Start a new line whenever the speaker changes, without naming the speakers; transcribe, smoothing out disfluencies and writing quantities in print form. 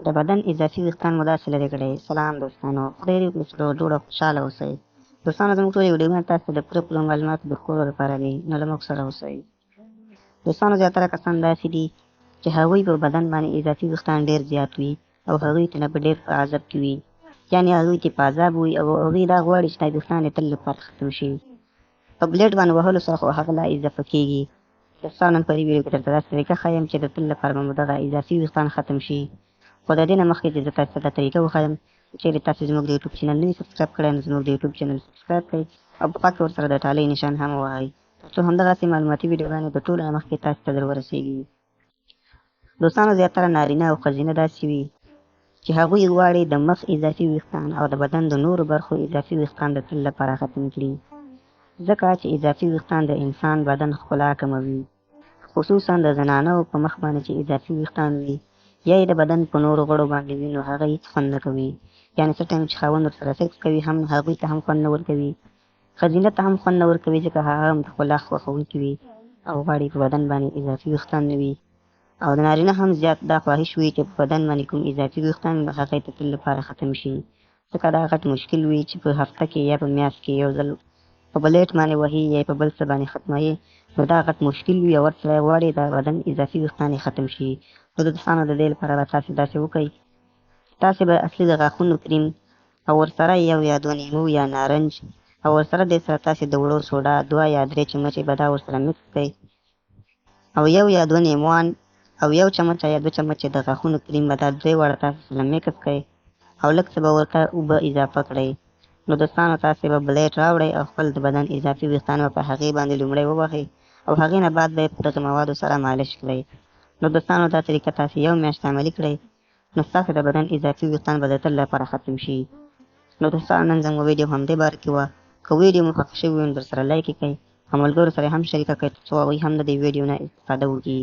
د بدن اضافي ویښتان مو داسې لرې کړئ. سلام دوستانو، خدای دې وکړي چې روغ جوړ او خوشحاله اوسئ. دوستانو، زموږ ټولې ویډیوګانې تاسو ته د پوره پوره معلوماتو د ښکلو لپاره دي، نو له موږ سره اوسئ. دوستانو، زیاتره کسان داسې دي چې هغوی په بدن باندې اضافي ویښتان ډېر زیات وي او هغوی ترېنه په ډېر په عذاب کې وي، یعنې هغوی ترې په عذاب وي او هغوی دا غواړي چې دا ویښتان یې تل لپاره ختم شي. په بلیډ باندې وهلو سره خو هغه لا اضافه کېږي. دوستانو، نن په دې ویډیو کې درته داسې طریقه ښیم چې د تل لپاره به مو دغه اضافي ویښتان ختم شي. خو د دې نه مخکې چې زه تاسو ته دا طریقه وښیم، که چېرې تاسو زموږ د یوټیوب چینل نه وي سبسکرایب کړی، نو زموږ د یوټیوب چینل سبسکرایب کړئ او په خوا کې ورسره د ټالۍ نشان هم ووهئ، ترڅو همدغسې معلوماتي ویډیوګانې د ټولو نه مخکې تاسو ته در ورسېږي. دوستانو، زیاتره نارینه او ښځینه داسې وي چې هغوی غواړي د مخ اضافي ویښتان او د بدن د نورو برخو اضافي ویښتان د تل لپاره ختم کړي، ځکه چې اضافي ویښتان د انسان بدن ښکلا کموي، خصوصا د زنانو په مخ باندې چې اضافي ویښتان وي یا یې د بدن په نورو غړو باندې وي، نو هغه هیڅ خوند نه کوي. یعنې څه ټایم چې خاوند ورسره سکس کوي هم هغوی ته هم خوند نه ورکوي، ښځینه ته هم خوند نه ورکوي، ځکه هغه هم د ښکلا خوښوونکي وي او غواړي په بدن باندې اضافي ویښتان نه وي. او د نارینه هم زیات دا خواهش وي چې په بدن باندې کوم اضافي ویښتان وي هغه یې د تل لپاره ختم شي، ځکه دا غټ مشکل وي چې په هفته کې یا په میاشت کې یو ځل په بلیټ باندې وهي یا یې په بل څه باندې ختموي، نو دا غټ مشکل وي او هر سړی غواړي د بدن اضافي ویښتان یې ختم شي. نو د دوستانو، د دې لپاره به تاسې داسې وکړئ، تاسې به اصلي د غاښونو کریم او ورسره یو یا دوه لیمو یا نارنج او ورسره دې سره تاسې د وړو سوډا دوه یا درې چمچې به دا ورسره مکس کړئ او یو یا دوه لیموان او یو چمچه یا دوه چمچې د غاښونو کریم به دا درې واړه تاسې سره مکس کړئ او لږ څه به ورته اوبه اضافه کړئ. نو دوستانو، تاسې به بلیډ راوړئ او خپل د بدن اضافي ویښتان به په هغې باندې لومړی ووهئ او هغې نه بعد به یې په دغه موادو سره مالش کړئ. نو دوستانو، دا طریقه تاسې یو میاشت عملي کړئ، نو ستاسو د بدن اضافي ویښتان به د تل لپاره ختم شي. نو دوستانو، نن زموږ ویډیو همدې باره کې وه. که ویډیو مو خوښه شوې وي، نو درسره لایک یې کړئ او ملګرو سره هم شریکه کړئ، ترڅو هغوی هم د دې ویډیو نه استفاده وکړي.